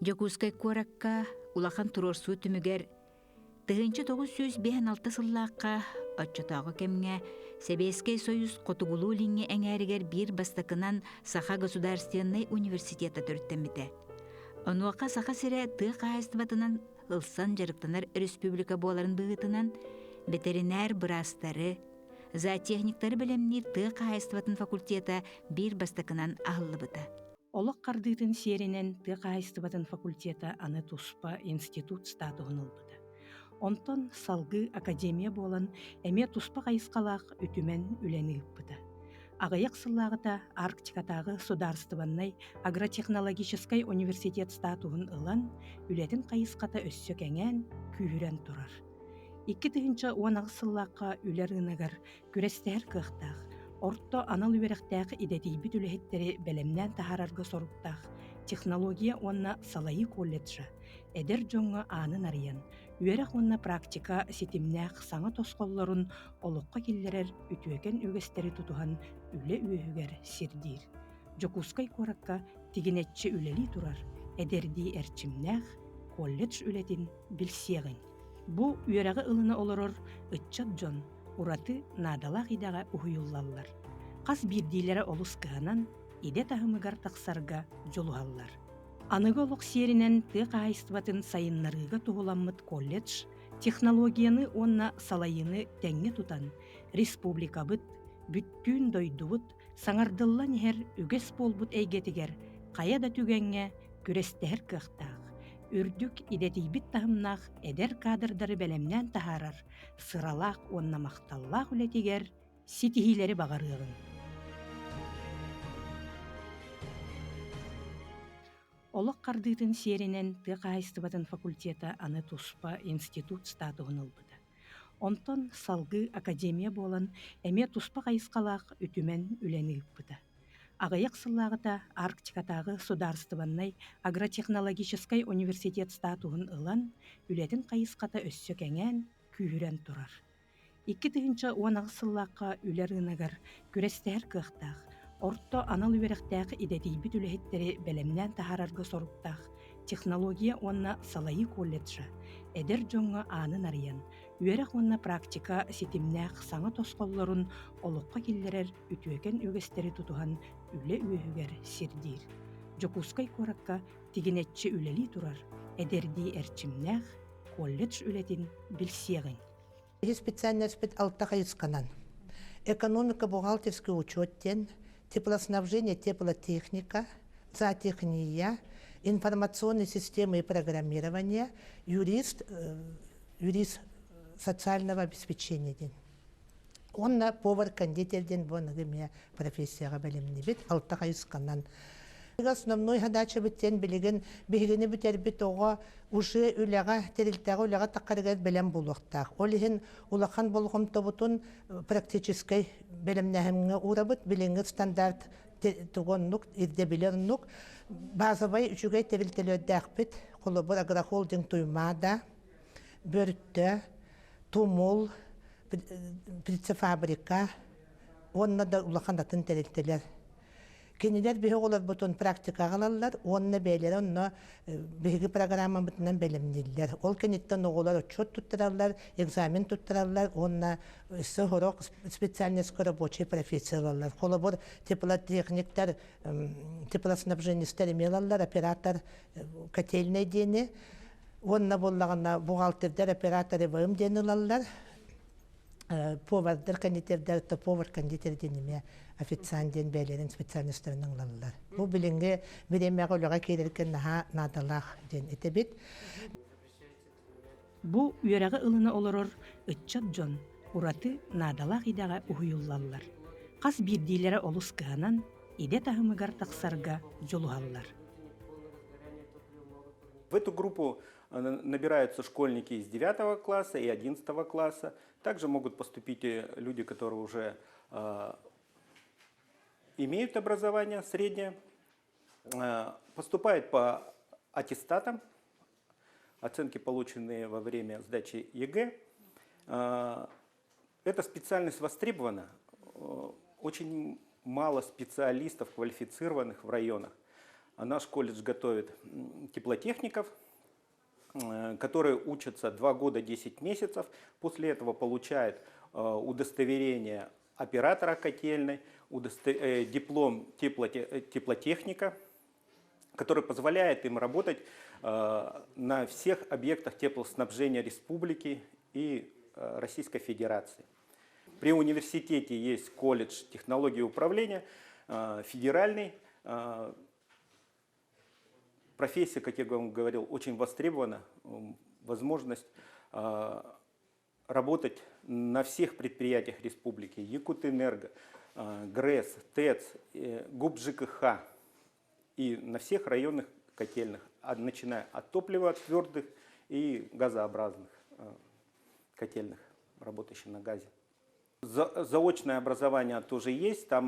Дьокуускай куоракка улахан туруорсуу түмүгэр 1956 сыллаахха оччотооҕу кэмҥэ Сэбиэскэй Союз Хотугулуу-Илиҥҥи эҥээригэр биир бастакынан Саха государственнай университета төрүттэммитэ. Онуоха Саха сирэ тыа хаһаайыстыбатынан ылсан дьарыктанар республика буоларын быһыытынан бэтэринээр быраастары, зоотехниктары бэлэмниир тыа хаһаайыстыбатын факультета биир бастакынан аһыллыбыта. Олох хардыытын сиэринэн тыа хаһаайыстыбатын факультета аны туспа институт статуһун ылбыта. Онтон салгыы академия буолан эмиэ туспа хайысхалаах үтүмэн үлэни ыыппыта. Аҕыйах сыллааҕыта Арктикатааҕы судаарыстыбаннай агротехнологическай университет статуһун ылан, үлэтин хайысхата өссө кэҥээн, күүһүрэн турар. 2018 сыллаахха үлэ рыногар күрэстэһэр кыахтаах, орто анал үөрэхтээх идэтийбит үлэһиттэри бэлэмнээн таһаарарга соруктаах технология уонна салайыы колледжа эдэр дьоҥҥо аанын арыйан, үөрэх уонна практика ситимнээх саҥа тосхоллорун олоххо киллэрэр үтүөкэн үгэстэри тутуһан үлэ үөһүгэр сирдиир. Дьокуускай куоракка тигинэччи үлэлии турар эдэрдии эрчимнээх колледж үлэтин билсиэҕиҥ. Бу үөрэҕи ылына олорор ыччат дьон ураты наадалаах идэҕэ уһуйуллаллар. Хас биирдиилэрэ олус кыһанан, идэ таһымыгар тахсарга дьулуһаллар. Аныгы олох сиэринэн тыа хаһаайыстыбатын сайыннарыыга туһуламмыт колледж технологияны уонна салайыыны тэҥҥэ тутан, республикабыт, бүттүүн дойдубут саҥардыллан иһэр үгэс буолбут эйгэтигэр хайа да түгэҥҥэ күрэстэһэр кыахтаах, үрдүк идэтийбит таһымнаах эдэр кадрдары бэлэмнээн таһаарар сыралаах уонна махталлаах үлэтигэр ситиһиилэри баҕарыаҕыҥ. Олох хардыытын сиэринэн тыа хаһаайыстыбатын факультета аны туспа институт статуһун ылбыта. Онтон салгыы академия буолан эмиэ туспа хайысхалаах үтүмэн үлэни ыыппыта. Аҕыйах сыллааҕыта Арктикатааҕы судаарыстыбаннай агротехнологическай университет статуһун ылан, үлэтин хайысхата өссө кэҥээн, күүһүрэн турар. 2018 сыллаахха үлэ рыногар күрэстэһэр кыахтаах, орто анал үөрэхтээх идэтийбит үлэһиттэри бэлэмнээн таһаарарга соруктаах технология уонна салайыы колледжа эдэр дьоҥҥо аанын арыйан, үөрэх уонна практика ситимнээх саҥа тосхоллорун олоххо киллэрэр үтүөкэн үгэстэри тутуһан үлэ үөһүгэр сирдиир. Дьокуускай куоракка тигинэччи үлэлии турар эдэрдии эрчимнээх колледж үлэтин билсиэҕиҥ. Биһи специальноспит алта хайысханан. Экономика бухгалтерский учет диэн, теплоснабжение, теплотехника, зоотехния, информационные системы и программирование, юрист, юрист социального обеспечения диэн. Уонна повар-кондитер диэн бу аныгы эмиэ профессияҕа бэлэмнибит. Алта хайысханан. Основной задачабыт диэн билигин биһигини бүтэрбит оҕо уже үлэҕэ, тэрилтэҕэ үлэҕэ таххарыгар бэлэм буолуохтаах. Ол иһин улахан болҕомтобутун практическай бэлэмнээһиҥҥэ уурабыт. Билиҥҥи стандарт тугу оннук, ирдэбили оннук. Базовай үчүгэй тэрилтэлэрдээхпит. Холобур, агрохолдинг Туймаада, Бөртө, Тумул, птицефабрика уонна да улахан атын тэрилтэлэр. Кинилэр биһи оҕолорбутун практикаҕа ылаллар уонна бэйэлэрэ онно биһиги программабытынан бэлэмнииллэр. Ол кэнниттэн оҕолор отчуот туттараллар, экзамен туттараллар уонна өссө сорох специальностька рабочай профессия ылаллар. Холобур, теплотехниктар, теплоснабженецтэр эмиэ ылаллар, оператор котельнай диэни уонна буоллаҕына бухгалтердар оператор ИВМ диэн ылаллар. Повардар, кондитердар, то повар-кондитер диэн эмиэ официант диэн бэйэлэрин специальностарын ылаллар. Бу билиҥҥи бириэмэҕэ үлэҕэ киирэргэ наһаа наадалаах диэн этэбит. Бу үөрэҕи ылына олорор ыччат дьон ураты наадалаах идэҕэ уһуйуллаллар. Хас биирдиилэрэ олус кыһанан, идэ таһымыгар тахсарга дьулуһаллар. В эту группу набираются школьники из 9 класса и 11 класса. Также могут поступить люди, которые уже имеют образование среднее. Поступают по аттестатам, оценки, полученные во время сдачи ЕГЭ. Эта специальность востребована. Очень мало специалистов, квалифицированных в районах. Наш колледж готовит теплотехников, которые учатся 2 года 10 месяцев. После этого получают удостоверение оператора котельной, диплом теплотехника, который позволяет им работать на всех объектах теплоснабжения республики и Российской Федерации. При университете есть колледж технологии управления, федеральный. Профессия, как я вам говорил, очень востребована. Возможность работать на всех предприятиях республики. Якутэнерго, ГРЭС, ТЭЦ, ГУП ЖКХ и на всех районных котельных, начиная от топлива твердых и газообразных котельных, работающих на газе. Заочное образование тоже есть, там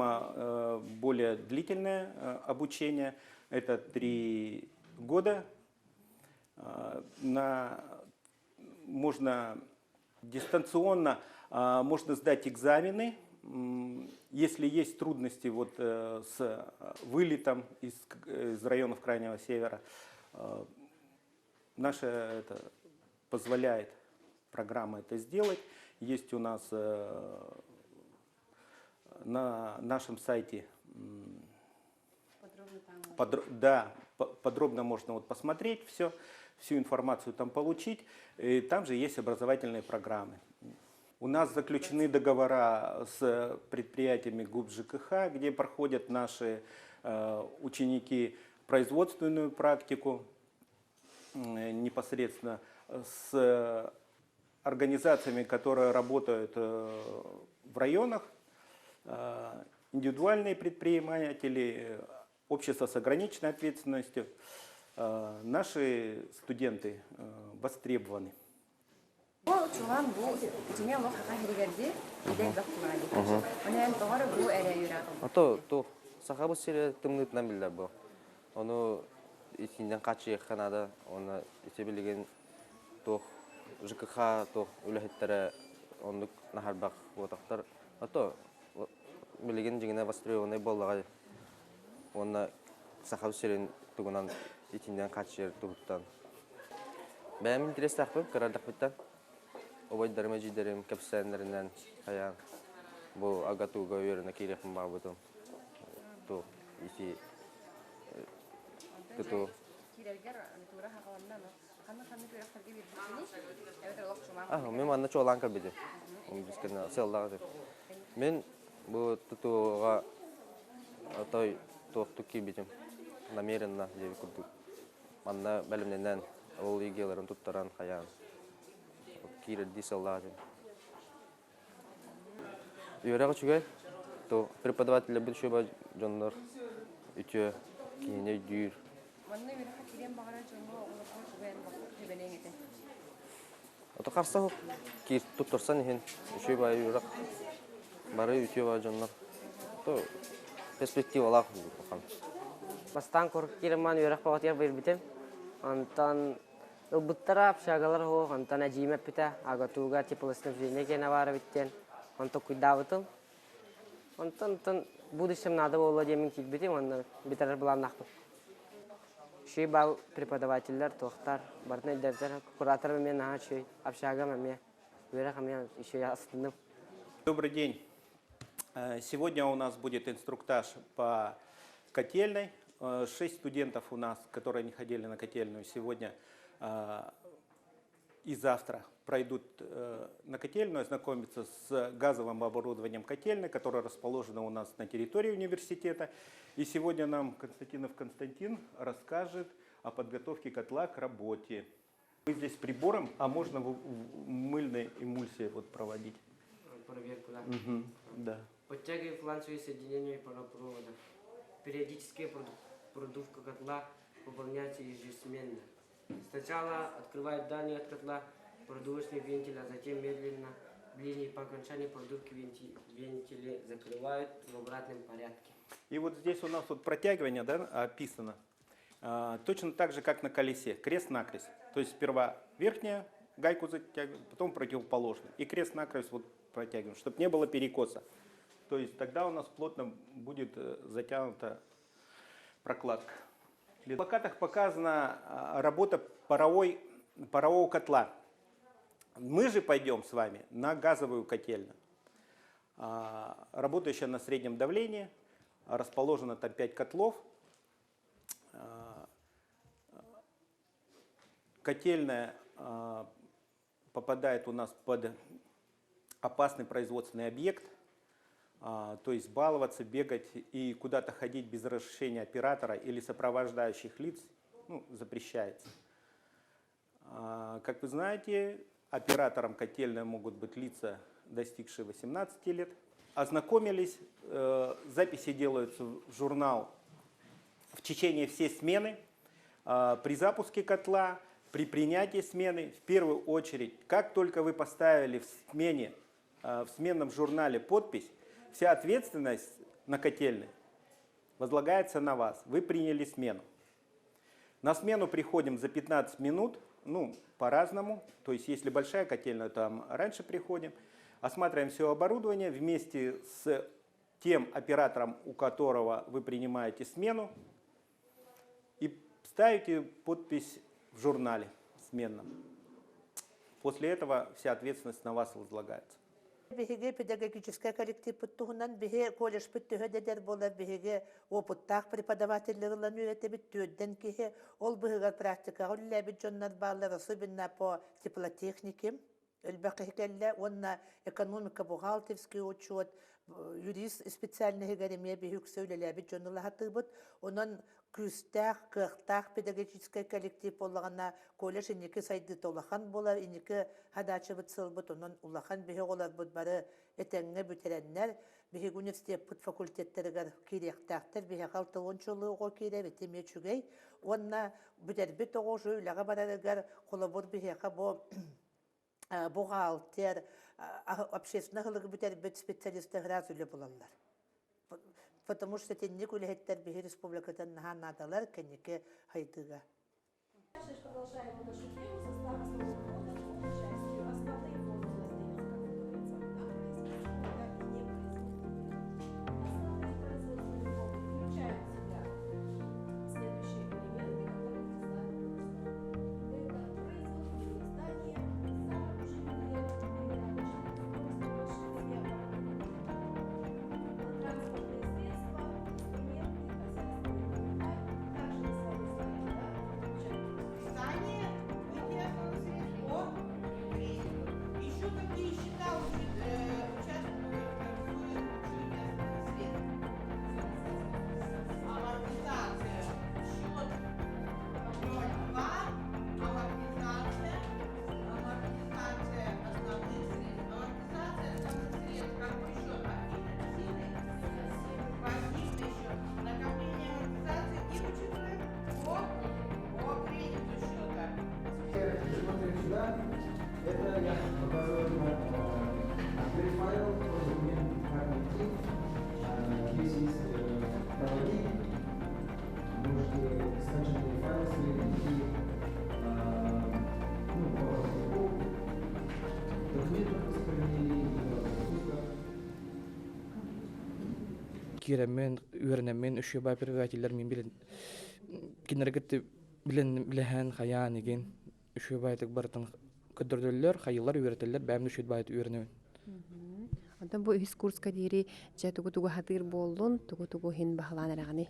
более длительное обучение, это 3 года. Можно дистанционно можно сдать экзамены, если есть трудности вот с вылетом из районов Крайнего Севера, наша это позволяет программа это сделать. Есть у нас на нашем сайте да, подробно можно вот посмотреть все, всю информацию там получить. И там же есть образовательные программы. У нас заключены договора с предприятиями ГУП ЖКХ, где проходят наши ученики производственную практику непосредственно с организациями, которые работают в районах, индивидуальные предприниматели, общество с ограниченной ответственностью. Наши студенты востребованы. Бу чулан бу дьиҥэ олох Саха сиригэр дии идэ элбэх буолар. Онон тоҕо эрэ бу эрэ үөрэх. Ото туох Сахабыт сирэ тымныытынан биллэр бу. Ону итиннэн хааччыйыахха наада. Уонна ити билигин туох ЖКХ туох үлэһиттэрэ оннук наһарбах буотахтар. Ото билигин дьиҥинэ востребованный буоллаҕа уонна Сахабыт сирин тугунан итиннэн хааччыйар туһуттан. Бэйэм интэриэстээхпин кыра эрдэхпиттэн. Убайдарым, эдьиийдэрим кэпсээннэринэн хайаан бу АГАТУга үөрэнэ киириэхпин баҕарбытым. Ту ити туту Киирэргэр тура хаҕаланна ханна ханна үөрэхтэргэ биэрбиккиний? Эбэтэр олох чумаан А, мен манна чуолаан көрбүтүм. Сыаллаах Мин бу тутууга отой туохтук киирбитим. Намеренно диэбит курдук. Манна бэлэмнэнэн, ол ЕГЭларын туттаран хайаан киирэрдии сыаллаах этим. Үөрэх үчүгэй, то преподавателлэрбит үчүгэй дьоннор үтүө киһини өйдүүр. Манна үөрэххэ киириэн баҕарар дьоҥҥо оҕолорго тугу эн сүбэлиэҥ этэ? Ото харса киир туттарсан иһин үчүгэй баайы үөрэх бары үтүө баай дьоннор то перспективалаах улахан. Бастаан куруук киирэн үөрэх бөҕөтүгэр биэрбитим. Онтон ылбыттара общагалар суох, онтон эдьиийим эппитэ, АГАТУга теплоснабжение киэнэ баар эбит диэн, онтон куйдаабытым. Онтон онтон будущем надо буолла диэммин киирбитим уонна бүтэрэр былааннаахпын. Үчүгэй бал преподавателлэр, туохтар, барытын өйдөөбүтэр, кураторым эмиэ наһаа үчүгэй, общагам эмиэ, үөрэх эмиэ үчүгэй астынным. Добрый день. Сегодня у нас будет инструктаж по котельной. Шесть студентов у нас, которые не ходили на котельную, сегодня и завтра пройдут на котельную, ознакомиться с газовым оборудованием котельной, которое расположено у нас на территории университета. И сегодня нам Константинов Константин расскажет о подготовке котла к работе. Мы здесь прибором, а можно в мыльной эмульсии вот проводить. Проверку, да. Мгм, да. Подтягивай фланцевые соединения паропровода. Периодическая продувка котла выполняется ежесменно. Сначала открывают дальний от котла продувочный вентиль, а затем медленно ближний по окончании продувки вентили закрывают в обратном порядке. И вот здесь у нас вот протягивание, да, описано. Точно так же, как на колесе, крест-накрест. То есть сперва верхняя гайку затягиваем, потом противоположную. И крест-накрест вот протягиваем, чтобы не было перекоса. То есть тогда у нас плотно будет затянута прокладка. На плакатах показана работа паровой, парового котла. Мы же пойдем с вами на газовую котельную, работающая на среднем давлении, расположено там 5 котлов. Котельная попадает у нас под опасный производственный объект, то есть баловаться, бегать и куда-то ходить без разрешения оператора или сопровождающих лиц, ну, запрещается. Как вы знаете, оператором котельной могут быть лица, достигшие 18 лет. Ознакомились, записи делаются в журнал в течение всей смены, при запуске котла, при принятии смены, в первую очередь, как только вы поставили в смене, в сменном журнале подпись, вся ответственность на котельной возлагается на вас. Вы приняли смену. На смену приходим за 15 минут, ну, по-разному. То есть, если большая котельная, там раньше приходим. Осматриваем все оборудование вместе с тем оператором, у которого вы принимаете смену, и ставите подпись в журнале сменном. После этого вся ответственность на вас возлагается. Биһиги педагогическай коллективпыт туһунан биһи колледжпыт төһө да эдэр буолар биһиги опыттаах преподавателлэр ылан үөрэтэбит түөрдэн киһи ол быһыгар практикаҕа үлэлээбит дьоннор бааллар особенно по теплотехнике элбэх киһи кэллэ уонна экономика бухгалтерский учет юрист специальноһыгар эмиэ биһи үксэ үлэлээбит дьону лаһатыыбыт онон күүстээх кыахтаах педагогическай коллектив буоллаҕына колледж инники сайдыыта улахан буолар инники хадаачыбыт сылбыт онон улахан биһи оҕолорбут бары этэҥҥэ бүтэрэннэр биһиги университеппыт факультеттарыгар киириэхтээхтэр биһиэхэ алтыончулуу оҕо киирэр ити эмиэ үчүгэй уонна бүтэрбит оҕо уже үлэҕэ барарыгар холобур биһиэхэ бу бухгалтер общественный аһылыгы бүтэрбит специалистар сразу үлэ булаллар потому что итинник үлэһиттэр биһи республикатын наһаа наадалар кэнники хайдыыга. Продолжаем нашу тему состав основных водов по участию. Основные воды у нас делятся, как говорится, на производственные и непроизводственные. Основные производственные воды включают в себя следующие элементы, которые составят основу. Это производственные здания, сооружения, передаточные устройства, машины и оборудование, транспортные средства, инструменты, хозяйственный инвентарь. Также мы с вами знаем, да, включают Списание выйти основных средств по кредиту. Еще какие счета участвуют в учете основных средств? Амортизация. Счет 0,2. Амортизация. Амортизация основных средств. Амортизация основных средств. Какой счет? Активный, пассивный? Пассивный счет. Накопление амортизации где учитываем? По кредиту счета. Смотрим сюда. Это я показываю на открыть файл, документ, как найти. Здесь есть проводник. Можете скачать файлы свои найти, ну, по проводнику. Документов воспроизвели, либо Киирэммин, үөрэнэммин, үчүгэй преподавателлэр мин билэн кинилэргэ билэн билэһэн хайаан игин үчүгэй барытын көрдөрөллөр, хайылар үөрэтэллэр, бэйэм үчүгэй үөрэнэбин. Онтон бу үһүс курска диэри дьэ тугу-тугу хатыыр буоллун, тугу-тугу хин баһылаан эрэҕиний?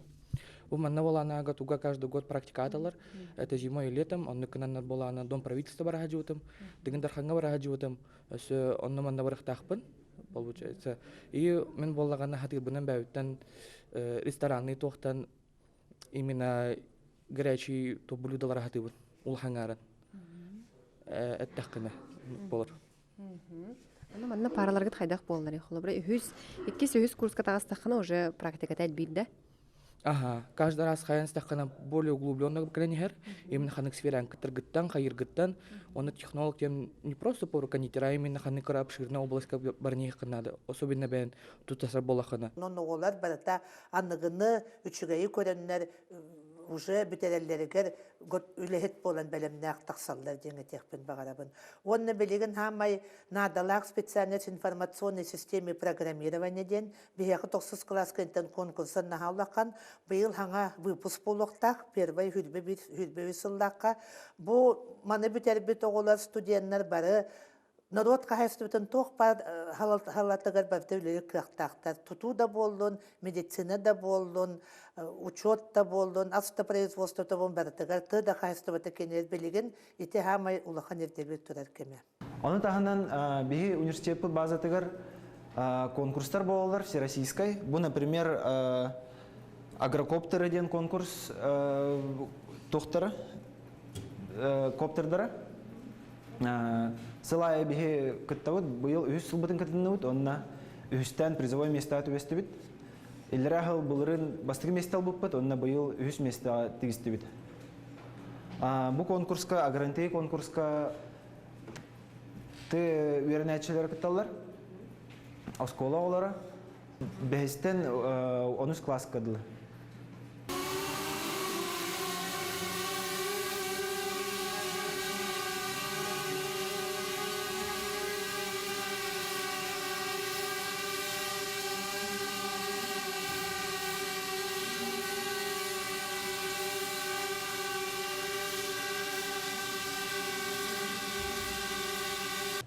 Бу манна буолаанага туга каждый год практика аталар. Это зимой и летом. Оннук гынаннар буолаана дом правительства бара сылдьыбытым. Тыгын Дархаҥҥа бара сылдьыбытым. Өссө онно манна барыахтаахпын, получается. И мин буоллаҕына хатыырбынан бэйэбиттэн ресторанный туохтан именно горячий то блюдалары хатыыбын. Улахаҥҥааран. Эттэххинэ болор. Ону манна параларгыт хайдах буоллар? Холобура үһүс, иккис үһүс курска таҕыстаххына уже практиката элбиир да? Ага, каждый раз хайан стаххана более углубленно кэлэн иһэр. Именно ханнык сферан кыттыргыттан, хайыргыттан, оны технолог тем не просто по кондитер, а именно ханнык кыра обширная область барниых надо, особенно бен тутасар болахана. Онон оҕолор барыта аныгыны үчүгэйи көрөннөр. уже бүтэрэллэригэр үлэһит буолан бэлэмнээх тахсаллар диэн этиэхпин баҕарабын. Уонна билигин хаамай наадалаах специальность информационной системе программирования диэн биһиэхэ тохсус кылаас кэнтэн конкурса наһаа улахан. Быйыл хаҥа выпуск буолуохтаах, первый хүрбэ биир хүрбэ үс сыллаахха. Бу маны бүтэрбит оҕолор, студеннар бары норуот хаһаайыстыбатын туох баар халатыгар барыта үлэлиир кыахтаахтар. Тутуу да буоллун, медицина да буоллун, учет да буоллун, автопроизводство да буоллун барытыгар тыа да хаһаайыстыбата кинилэр билигин ити хаамай улахан ирдэбил турар кэмэ. Ону таһынан биһи университеппыт базатыгар конкурстар буолаллар всероссийскай. Бу, например, агрокоптеры диэн конкурс тухтара, коптердара. Сыл аайы биһи кыттабыт, быйыл үһүс сылбытын кытынныбыт, онно үһүстээн призовой миэстэҕэ түбэстибит. Иллэрээ сыл былырыын бастакы миэстэ ылбыппыт, онно быйыл үһүс миэстэҕэ тигистибит. Бу конкурска, агрантей конкурска ты үөрэнээччилэр кытталлар. Оскуола оҕолоро бэһистэн онус класска дылы.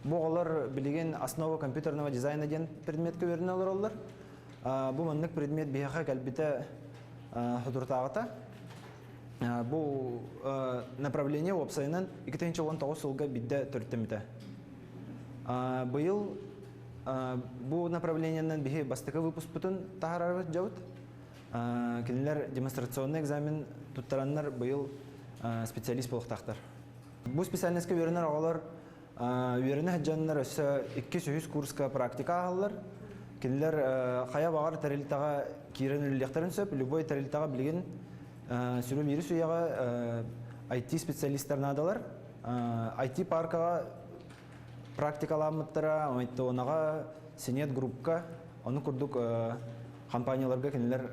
Бу оҕолор билигин основа компьютерного дизайна диэн предметкэ үөрэнэ олороллор. Бу маннык предмет биһиэхэ кэлбитэ соторутааҕыта. Бу направление уопсайынан 2019 сылга биирдэ төрүттэммитэ. Быйыл бу направлениенан биһи бастакы выпускпутун таһаарарбыт дьабыт. Кинилэр демонстрационный экзамен туттараннар быйыл специалист буолуохтаахтар. Бу специальностька үөрэнэр оҕолор Үөрэнэ сылдьаннар өссө иккис-үһүс курска практика ааһаллар. Кинилэр хайа баҕар тэрилтэҕэ киирэн үлэлиэхтэрин сөп. Любой тэрилтэҕэ билигин сүрүн биирис үйэҕэ IT-специалистар наадалар. IT-паркаҕа практикаламмыттара, Майтонаҕа, Синет группка, ону курдук компанияларга кинилэр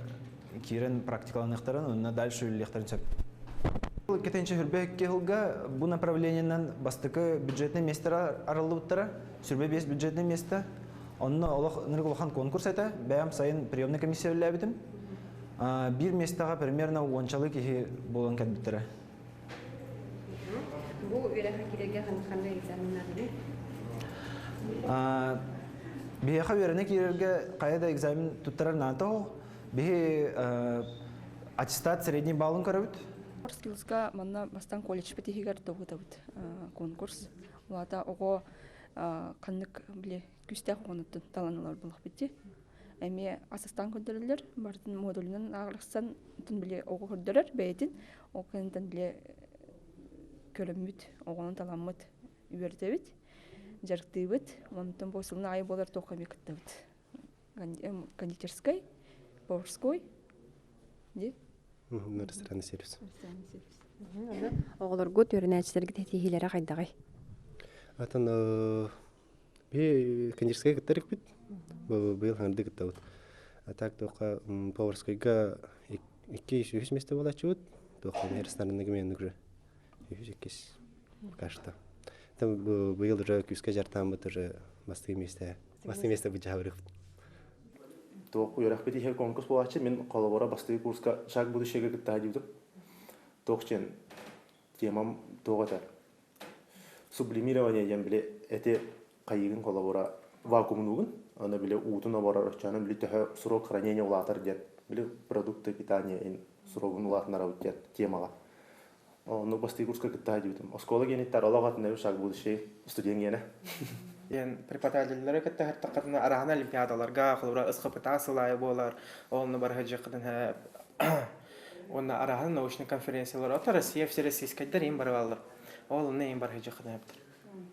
киирэн практикаланыахтарын уонна дальше үлэлиэхтэрин сөп. Кетенче хүрбэ сылга бу направлениенан бастакы бюджетный место арыллыбыттара, сүрбэ биэс бюджетный место. Онно олох ынырык улахан конкурс этэ. Бэйэм сайын приемный комиссия үлэлээбитим. Биир местаҕа примерно уончалыы киһи буолан кэлбиттэрэ. Бу үөрэххэ киирэргэ ханнык экзаменнардыгый? Биһиэхэ үөрэнэ киирэргэ хайа да экзамен туттарар наада суох. Биһи аттестат средний баллын көрөбүт. Skillsка манна бастан колледжпыт иһигэр тобутабыт конкурс. Улаата оҕо ханнык били күүстээх оҕонуттан талан ылар булахпыт дии. Эмиэ асыстаан көрдөрөллөр, барытын модулунан ааҕарсан били оҕо көрдөрөр бэйэтин, ол кэнниттэн били көрөммүт, оҕону таламмыт үөрэтэбит, дьарыктыыбыт. Онтон бу сылын аайы буолар туохха эмиэ кыттабыт. Кондитерскай, поварской, ди? Ресторанный сервис. Ресторанный сервис. Оҕолоргут үөрэнээччилэргит этиһиилэрэ хайдаҕый? Атын Би кондитерскайга кыттар икпит. Быйыл хаҥырды кыттабыт. А так туохха поварскайга икки үһүс месте буолааччыбыт. Туохха ресторанныгы мен уже үһүс иккис пока что. Там быйыл уже күүскэ дьартааммыт уже бастыҥ месте бастыҥ месте быдьаабырыхпыт. Туох үөрэхпит иһэр конкурс буолааччы мин холобура бастакы курска шаг будущего кытта диибитим. Туох диэн темам туох этэ Сублимирование диэн били эти хайыыгын холобура вакуумнуугун, аны били уутун оборор оччоҕуна били төһө срок хранения улаатар диэн били продукты питания ин срогун улаатынарабыт диэн темаҕа. Оннук бастакы курска кытта диибитим. Оскуола гениттар олох атын шаг будущий студент гиэнэ. Диэн преподавателлэри кытта сыртаххытына араһана олимпиадаларга, холобура СХПТ сыл аайы буолар, ол барыһа дьиэххитин уонна араһана научный конференциялар, ото Россия всероссийскайдар им барыбаллар. Ол онно им барыһа дьиэххитин эптэр.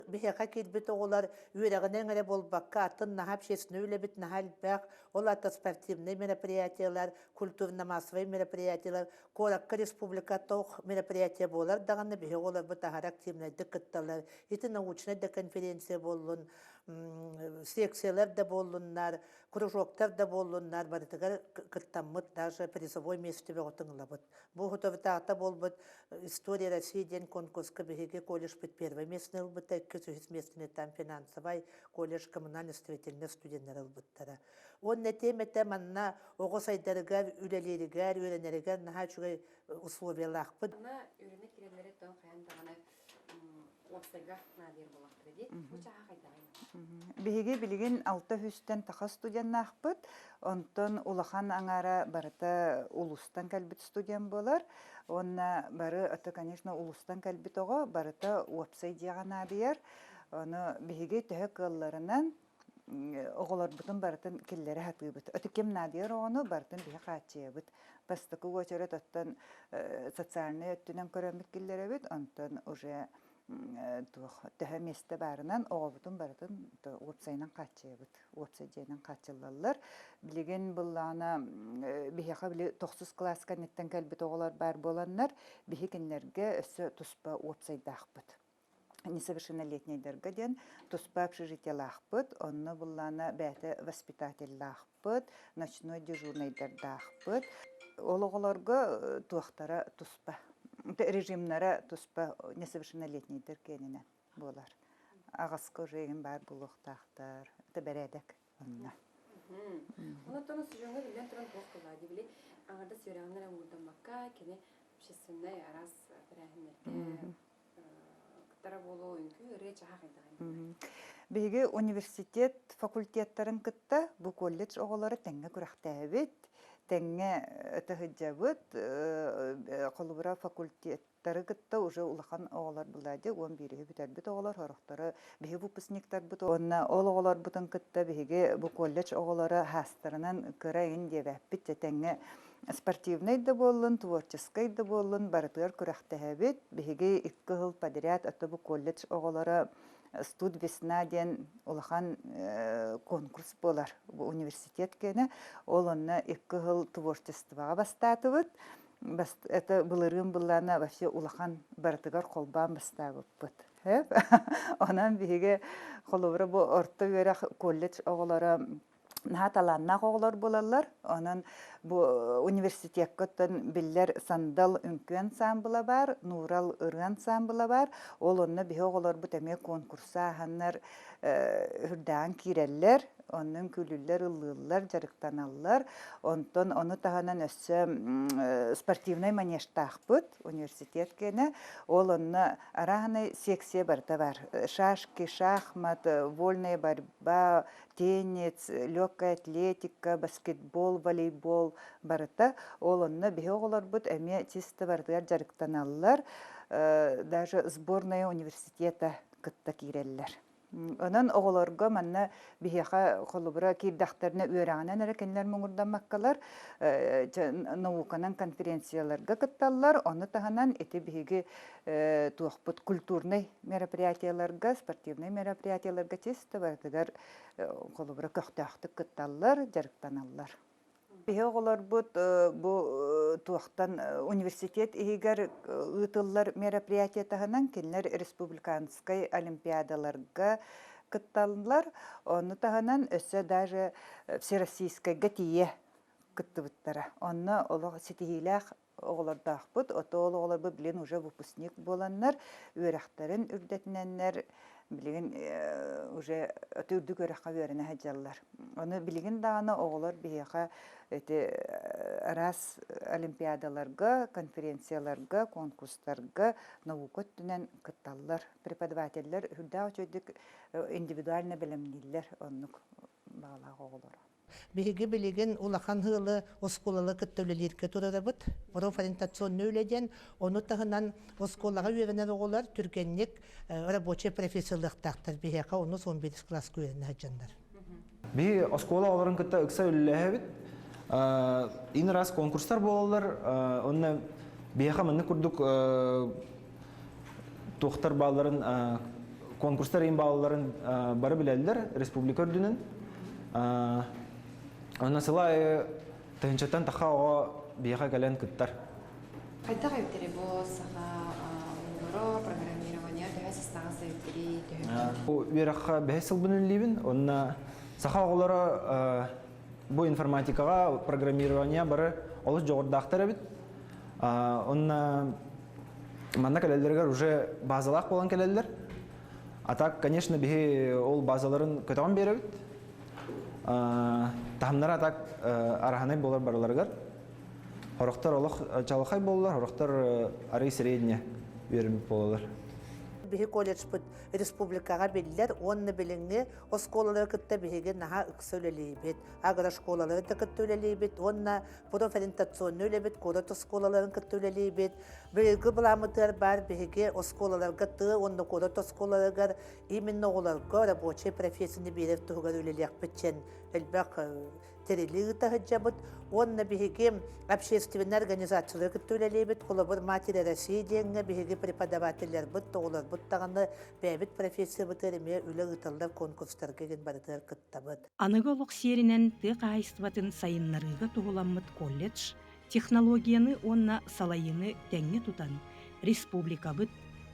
Биһиэхэ киирбит оҕолор үөрэҕинэн эрэ буолбакка, атын наһаа общественнай үлэбит наһаа элбэх, ол аата спортивнай мероприятиелар, культурно-массовай мероприятиелар, куоракка республика тоох мероприятие буолар даҕаны биһиги оҕолорбут аһара активнайдык кытталлар. Ити научнай да конференция буоллун. Секциялар да буоллуннар, кружоктар да буоллуннар, барытыгар кыттаммыт, даже призовой место бөҕөтүн ылабыт. Бу хутабытаата буолбут «История России» диэн конкурска биһиги колледжпыт первое местоны ылбыта, иккис-үһүс местоны там финансовай колледж коммунально-строительный студеннар ылбыттара. Уонна этиэм этэ манна оҕо сайдарыгар, үлэлииригэр, үөрэнэригэр наһаа үчүгэй условиялаахпыт. Манна үөрэнэ киирэллэри тон хайан даҕаны уопсайга наадыйар буоллахтара дии. Бу чааһа хайдаҕый? Биһиги билигин алта үстэн таха студеннаахпыт. Онтон улахан аҥаара барыта улуустан кэлбит студент буолар. Уонна бары, это, конечно, улуустан кэлбит оҕо барыта уопсай дьиэҕэ наадыйар. Ону биһиги төһө кыалларынан оҕолорбутун барытын киллэрэ сатыыбыт. Өтө ким наадыйар оҕону барытын биһи хааччыйабыт. Бастакы уочарат оттон социальнай өттүнэн көрөммүт киллэрэбит, онтон уже туох төһө миэстэ баарынан оҕобутун барытын уопсайынан хааччыйабыт. Уопсай дьиэнэн хааччыллаллар. Билигин быллаана биһиэхэ били тохсус кылаас кэнниттэн кэлбит оҕолор баар буоланнар, биһи кинилэргэ өссө туспа уопсайдаахпыт. Несовершеннолетнейдарга диэн туспа общежитиелаахпыт, онно буллаана бэйэтэ воспитателлаахпыт, ночной дежурнайдардаахпыт. Ол оҕолорго туохтара туспа, режимнара туспа несовершеннолетнейдар киэнинэн буолар. Аҕаска уже игин баар буолуохтаахтар, это бэрээдэк онно. Онон сүрүҥҥэ биллэн туран туох буолла били аҥардас үөрэҕинэн эрэ муҥурдаммакка кини общественнай араас тэрээһиннэргэ кыттара буолуо, үҥкүү, ырыа чаһа хайдаҕый? Биһиги университет факультеттарын кытта бу колледж оҕолоро тэҥҥэ күрэхтээбит, тэҥҥэ сылдьабыт. Холобура, факультеттары кытта уже улахан оҕолор буолла 11-и бүтэрбит оҕолор, сорохторо биһиги выпускниктарбыт. Уонна ол оҕолорбутун кытта биһиги бу колледж оҕолоро хаастарынан кыра иҥин диэбэппит, тэҥҥэ Спортивнай да буоллун, творческай да буоллун барытыгар күрэхтэһэбит. Биһиги икки сыл подряд ото бу колледж оҕолоро «Студ весна» диэн улахан конкурс буолар бу университет киэнэ. Ол онно икки сыл творчествоҕа бастаатыбыт. Это былырыын былаана вообще улахан барытыгар холбоон бастаабыппыт. Онон биһиги холобура бу орто үөрэх колледж оҕолоро наһаа талааннаах оҕолор буолаллар. Онон бу университекка оттон биллэр Сандал үҥкүү ансаамбыла баар, Нуурал ырыа ансаамбыла баар. Ол онно биһи оҕолорбут эмиэ конкурса ааһаннар үрдээн киирэллэр. Онно үҥкүүлүүллэр, ыллыыллар, дьарыктаналлар. Онтон ону таһынан өссө спортивнай манежтаахпыт университет киэнэ. Ол онно арааһынай секция барыта бар. Шашки, шахмат, вольная борьба, теннис, легкая атлетика, баскетбол, волейбол барыта. Ол онно биһи оҕолорбут эмиэ чисто барытыгар дьарыктаналлар, даже сборная университета кытта киирэллэр. Онон оҕолорго манна биһиэхэ холобура киирдэхтэринэ үөрэҕинэн эрэ кинилэр муҥурдаммаккалар науканан конференцияларга кытталлар. Ону таһынан ити биһиги туохпут культурнай мероприятиеларга, спортивнай мероприятиеларга чисто барытыгар холобура көхтөөхтүк кытталлар, дьарыктаналлар. Биһи оҕолорбут бу туохтан университет иһигэр ыытыллар мероприятие таһынан кинилэр республиканскай олимпиадаларга кытталлар. Ону таһынан өссө даже всероссийскайга тиийэ кыттыбыттара. Онно олох ситиһиилээх оҕолордоохпут. Ото ол оҕолорбут билигин уже выпускник буоланнар, үөрэхтэрин үрдэтинэннэр билигин уже үрдүк үөрэххэ үөрэнэ сылдьаллар. Ону билигин даҕаны оҕолор биһиэхэ ити араас олимпиадаларга, конференцияларга, конкурстарга наука өттүнэн кытталлар. Преподавателлэр үрдээх үчүгэйдик индивидуально бэлэмнииллэр оннук баҕалаах оҕолору. Биһиги билигин улахан ыалы оскуолалы кытта үлэлииргэ турарабыт. Профориентационный үлэ диэн, ону таһынан оскуолаҕа үөрэнэр оҕолор түргэнник рабочай профессиялыахтаахтар биһиэхэ ону 11 кылааска үөрэнэ сылдьаннар. Биһи оскуола оҕолорун кытта ыкса үлэлэһэбит. Ин раз конкурстар буолаллар. Онно биһиэхэ маннык курдук туохтар баалларын конкурстар иин баалларын бары билэллэр республика үрдүнэн. Онно сыл аайы тыһыынчаттан таха оҕо биһиэхэ кэлэн кыттар. Хайдах эбиттэрий бу саха оҕолоро программирование төһө сыстаҕас эбиттэрий төһө? Үөрэххэ бэһис сылбын үлэлиибин. Онно саха оҕолоро бу информатикаҕа, программирование бары олус дьоҕурдаахтар эбит. Онно манна кэлэллэригэр уже базалаах буолан кэлэллэр. А так, конечно, биһи ол базаларын көтөҕөн биэрэбит. Таһымнара а так араһанай буолар барыларыгар. Хорохтор олох чалахай буоллар, хорохтор арый средне үөрэммит буолалар. Биһи колледжпыт республикаҕа биллэр уонна билиҥҥи оскуолалары кытта биһиги наһаа ыкса үлэлиибит. Агрошколалары да кытта үлэлиибит уонна профориентационнай үлэбит куорат оскуолаларын кытта үлэлиибит. Быйылгы былааммытыгар баар биһиги оскуолаларга тыа уонна куорат оскуолаларыгар именно оҕолорго рабочай профессияны биэрэр туһугар үлэлиэхпит диэн элбэх тэрили ыыта сылдьабыт уонна биһиги общественнай организациялары кытта үлэлиибит. Холобур, Матери России диэҥҥэ биһиги преподавателлэрбит, оҕолорбут даҕаны бэйэбит профессиябытыгар эмиэ үлэ ыыталлар конкурстарга игин барытыгар кыттабыт. Аныгы олох сиэринэн тыа хаһаайыстыбатын сайыннарыыга туһуламмыт колледж технологияны уонна салайыыны тэҥҥэ тутан, республикабыт,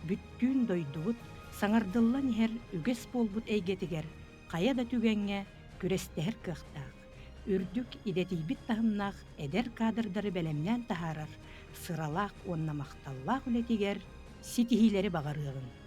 бүттүүн дойдубут саҥардыллан иһэр үгэс буолбут эйгэтигэр хайа да түгэҥҥэ күрэстэһэр кыахтаах, үрдүк идэтийбит таһымнаах эдэр кадрдары бэлэмнээн таһаарар сыралаах уонна махталлаах үлэтигэр ситиһиилэри баҕарыаҕыҥ.